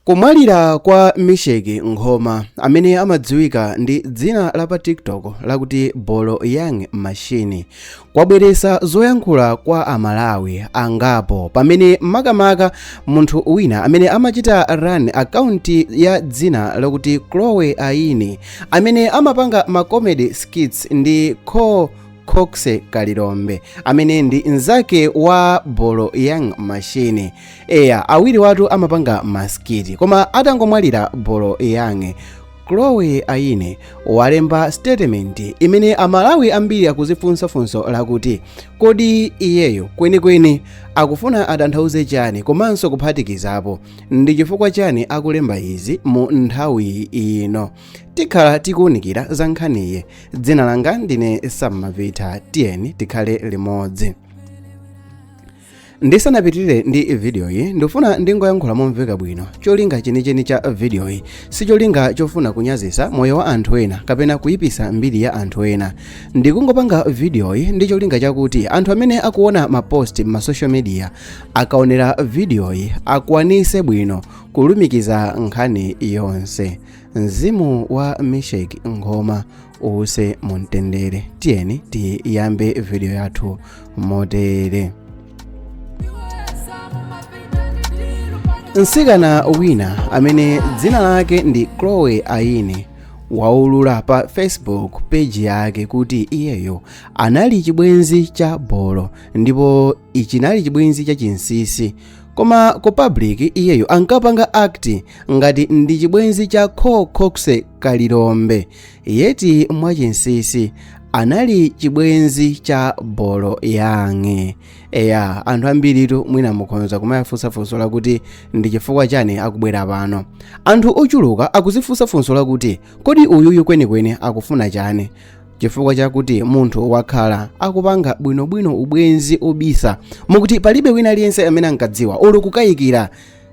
Kumwalira kwa Misheck Nkhoma, amene amadziwika ndi dzina la pa TikTok lakuti Bolo Young Machine, kwabweretsa zoyankhula kwa Amalawi angapo, pamene makamaka munthu wina amene amachita run akaunti ya dzina lakuti Chloe Aini, amene amapanga ma comedy skits ndi Co Coxe Kalilombe, amene ndi mnzake wa Bolo Young Machine. Eya, awiri watu amapanga ma skit, koma atangomwalira Bolo Young, Chloe Aine walemba statement imene Amalawi ambiri akuzifunsa funso lakuti kodi iyeyo kwenikweni akufuna atanthauze chani, komanso kuphatikizapo ndi chifukwa chani akulemba izi mu nthawi ino. Tikhala tikuwunikira za nkhaniyi. Dzina langa ndine Sammavita, tiyeni tikhale limodzi. Ndisanapitirire ndi vidiyoyi, ndifuna ndingoyankhula momveka bwino. Cholinga chenicheni cha vidiyoyi si cholinga chofuna kunyazisa moyo wa anthu ena kapena kuyipisa mbiri ya anthu ena. Ndikungopanga vidiyoyi ndi cholinga chakuti anthu amene akuona ma post m'ma social media akaonera vidiyoyi akwanise bwino kulumikiza nkhani yonse. Mzimu wa Misheck Nkhoma uwuse mumtendere. Tiyeni tiyambe vidiyo yathu motere. Mtsikana wina amene dzina lake ndi Chloe Aine waulula pa Facebook page yake kuti iyeyo anali chibwenzi cha Bolo, ndipo ichi chinali chibwenzi cha chinsinsi, koma ku public iyeyo ankapanga act ngati ndi chibwenzi cha Coxe Kalilombe, yet mwachinsinsi anali chibwenzi cha Bolo Young. Eya, anthu ambiritu mwina mukhoza kumayafunsa funso lakuti ndi chifukwa chani akubwera pano. Anthu ochuluka akuzifunsa funso lakuti kodi uyuyu kwenikweni akufuna chani, chifukwa chakuti munthu wakhala akupanga bwinobwino ubwenzi obisa mukuti palibe wina aliyense amene ankadziwa olo kukayikira,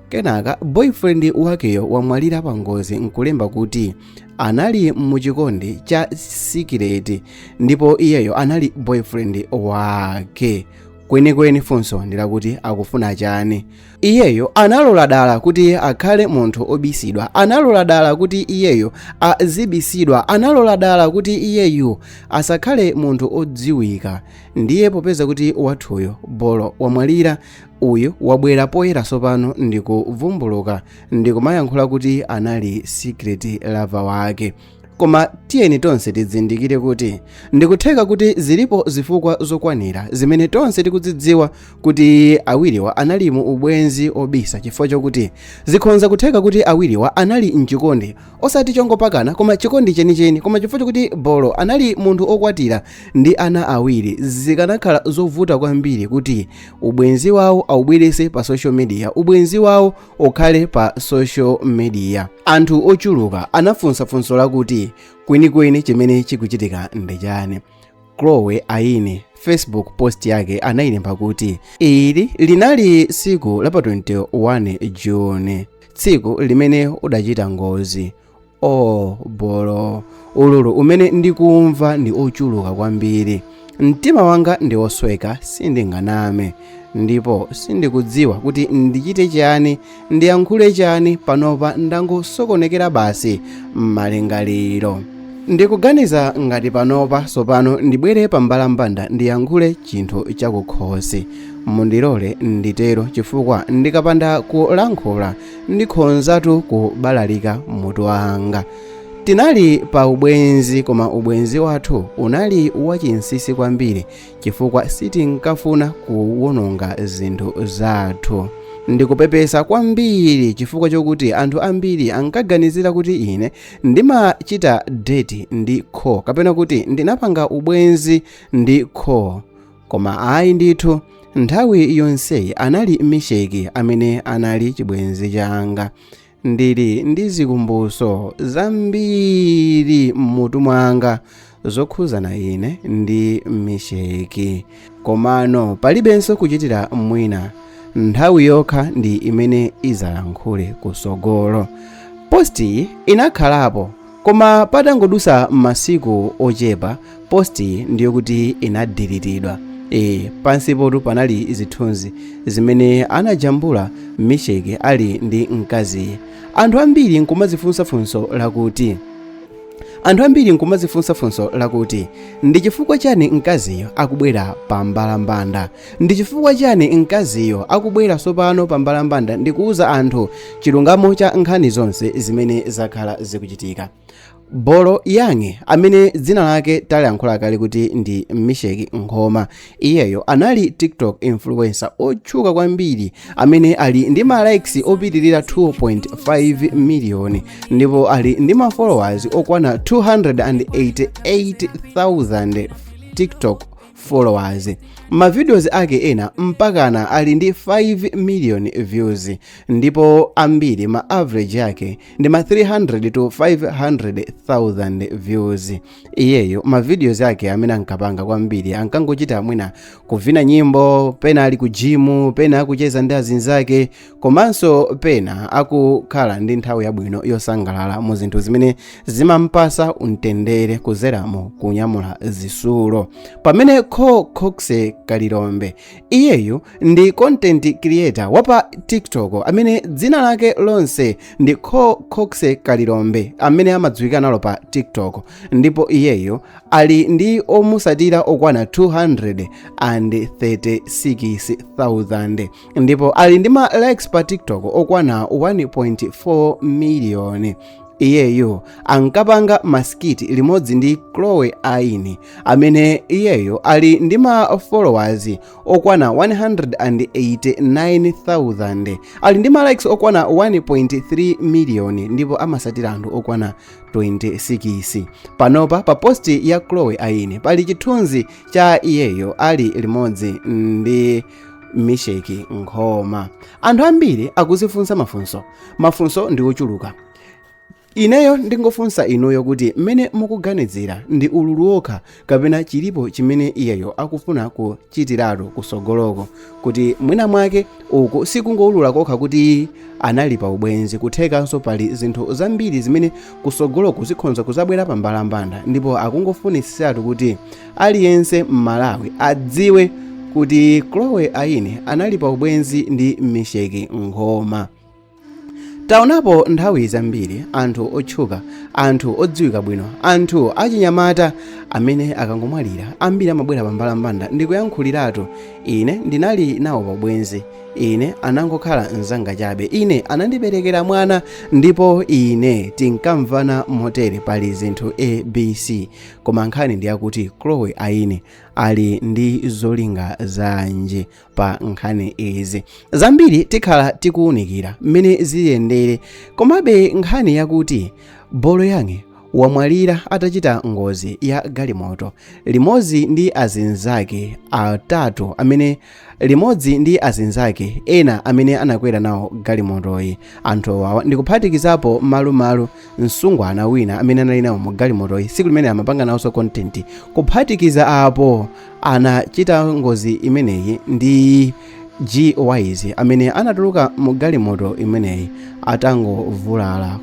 kenaka boyfriend wakeyo wamwalira pa ngozi nkulemba kuti anali muchikondi cha secret ndipo iyeyo anali boyfriend wake. Kwenikweni funso ndilakuti akufuna chani. Iyeyo analola dala kuti akhale munthu obisidwa, analola dala kuti iyeyo azibisidwa, analola dala kuti iyeyu asakhale munthu odziwika. Ndiye popeza kuti wathuyo Bolo wamwalira, uyu wabwera poyera sopano ndikuvumbuluka ndikumayankhula kuti anali secret lover wake. Koma tiyeni tonse tizindikire kuti ndikutheka kuti zilipo zifukwa zokwanira zimene tonse tikuzidziwa kuti awiriwa anali mu ubwenzi obisa, chifukwa chokuti zikhonza kutheka kuti awiriwa anali mchikondi, osati chongopakana koma chikondi chenicheni. Koma chifukwa chokuti Bolo anali munthu okwatira ndi ana awiri, zikanakhala zovuta kwambiri kuti ubwenzi wawo aubwerese pa social media, ubwenzi wawo ukhale pa social media. Anthu ochuluka anafunsa funso lakuti kwenikweni chimene chikuchitika ndi chani. Chloe Aine Facebook post yake anayilemba kuti ili linali tsiku la pa 21 June, tsiku limene udachita ngozi. O Bolo, ululu umene ndikumva ndi ochuluka kwambiri. Mtima wanga ndi osweka, sindinganame, ndipo sindikudziwa kuti ndichite chani, ndiyankhule chani. Panopa ndangosokonekera basi m'malingaliro. Ndikuganiza ngati panopa sopano ndibwere pambalambanda ndiyankhule chinthu chakukhosi. Mundilole nditero, chifukwa ndikapanda kulankhula ndikhonzatu kubalalika mutu wanga. Tinali pa ubwenzi, koma ubwenzi wathu unali wachinsinsi kwambiri chifukwa sitinkafuna kuwononga zinthu zathu. Ndikupepesa kwambiri chifukwa chokuti anthu ambiri ankaganizira kuti ine ndimachita date ndi Co, kapena kuti ndinapanga ubwenzi ndi Co, koma ayi ndithu, nthawi yonseyi anali Misheck amene anali chibwenzi changa. Ndili ndi zikumbuso zambiri mmutu mwanga zokhuzana ine ndi Misheck, komano palibenso kuchitira mwina, nthawi yokha ndi imene izalankhule kusogolo. Post inakhalapo, koma patangodusa masiku ochepa post ndiyo kuti inadilitidwa. Pansipotu panali zithunzi zimene anajambula Misheki ali ndi mkaziyi. Anthu ambiri nkumazifunsa funso lakuti Anthu ambiri nkumazifunsa funso lakuti ndi chifukwa chani mkaziyo akubwera pa mbalambanda? Ndi chifukwa chani mkaziyo akubwera sopano pa mbalambanda ndi kuuza anthu chilungamo cha nkhani zonse zimene zakhala zikuchitika? Bolo Yang, amene dzina lake taliyankhula kale kuti ndi Misheki Nkhoma, iyeyo anali TikTok influencer otchuka kwambiri amene ali ndi ma likes opitirira 2.5 miliyoni ndipo ali ndi ma followers okwana 288,000 TikTok followers. Ma videos ake ena mpakana ali ndi 5 million views ndipo ambiri ma average ake ndi ma 300 to 500,000 views. Iyeyo ma videos ake amene ankapanga kwambiri ankangochita mwina kuvina nyimbo, pena ali ku gym, pena akucheza ndi azinzake, komanso pena akukhala ndi nthawi yabwino yosangalala mu zinthu zimene zimampasa mtendere kuzeramo kunyamula zisulo. Pamene Coxe Kalilombe, iyeyu ndi content creator wapa TikTok amene dzina lake lonse ndi Coxe Kalilombe amene amadziwika nalo pa TikTok, ndipo iyeyo ali ndi omusatira okwana 236,000 ndipo ali ndi ma likes pa TikTok okwana 1.4 miliyoni. Iyeyo ankapanga ma skit limodzi ndi Chloe Aini amene iyeyo ali ndi ma followers okwana 189,000, ali ndi ma likes okwana 1.3 miliyoni ndipo amasatira anthu okwana 26. Panopa pa post ya Chloe Aini pali chithunzi cha iyeyo ali limodzi ndi Misheki Nkhoma. Anthu ambiri akuzifunsa mafunso, mafunso ndi ochuluka. Ineyo ndingofunsa inuyo kuti mmene mukuganizira ndi ululu wokha kapena chilipo chimene iyeyo akufuna kuchitiratu kusogoloko, kuti mwina mwake uku sikungoulula kokha kuti anali pa ubwenzi, kuthekanso pali zinthu zambiri zimene kusogoloko zikhonza kuzabwera pa mbalambanda, ndipo akungofunisiratu kuti aliyense m'Malawi adziwe kuti Chloe Aini anali pa ubwenzi ndi Misheki Nkhoma. Taonapo nthawi zambiri anthu otchuka, anthu odziwika bwino, anthu achinyamata amene akangomwalira ambiri amabwera pa mbalambanda ndikuyankhuliratu, ine ndinali nawo pa ubwenzi, ine anangokhala mzanga chabe, ine anandiberekera mwana ndipo ine tinkamvana motere, pali zinthu ABC. Koma nkhani ndiyakuti Chloe Aini ali ndi zolinga zanji pa nkhani izi? Zambiri tikhala tikuwunikira mmene ziyendere. Komabe nkhani yakuti Bolo Yang wamwalira atachita ngozi ya galimoto limodzi ndi azinzake atatu amene limodzi ndi azinzake ena amene anakwera nawo galimotoyi, anthu awawa ndikuphatikizapo malumalu msungwana wina amene anali nawo mu galimotoyi tsiku limene amapanga nawonso content, kuphatikiza apo anachita ngozi imeneyi ndi G Wise amene anatuluka mu galimoto imeneyi atangovulala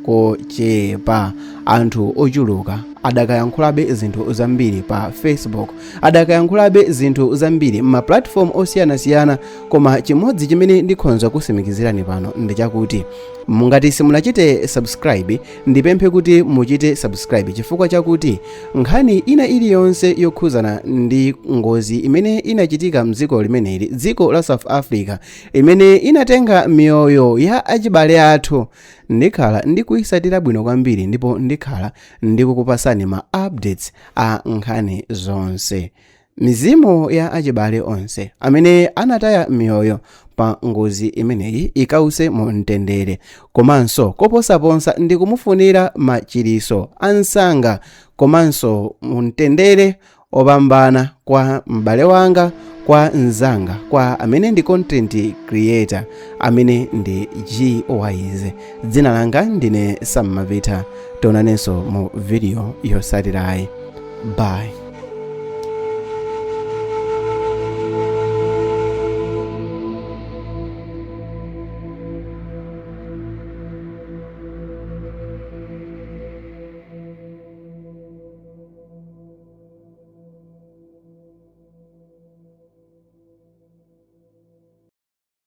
kochepa. Anthu ochuluka adakayankhulabe zinthu zambiri pa Facebook, adakayankhulabe zinthu zambiri ma platform osiyanasiyana, koma chimodzi chimene ndikhonza kusimikizirani pano ndi chakuti mungati simunachite subscribe, ndipemphe kuti muchite subscribe, chifukwa chakuti nkhani ina iliyonse yokhuzana ndi ngozi imene inachitika mdziko limeneli, dziko la South Africa, imene inatenga miyoyo ya achibale athu, ndikhala ndikuyisatira bwino kwambiri ndipo ndikhala ndikukupasani ma updates a nkhani zonse. Mizimu ya achibale onse amene anataya miyoyo pa ngozi imeneyi ikause mu mtendere, komanso koposaposa ndikumufunira machiriso ansanga komanso mtendere opambana kwa m'bale wanga, kwa mzanga, kwa amene ndi content creator amene ndi G Wise. Dzina langa ndine Sam Mavita. Tionanenso mu video yotsatirayi. Bye.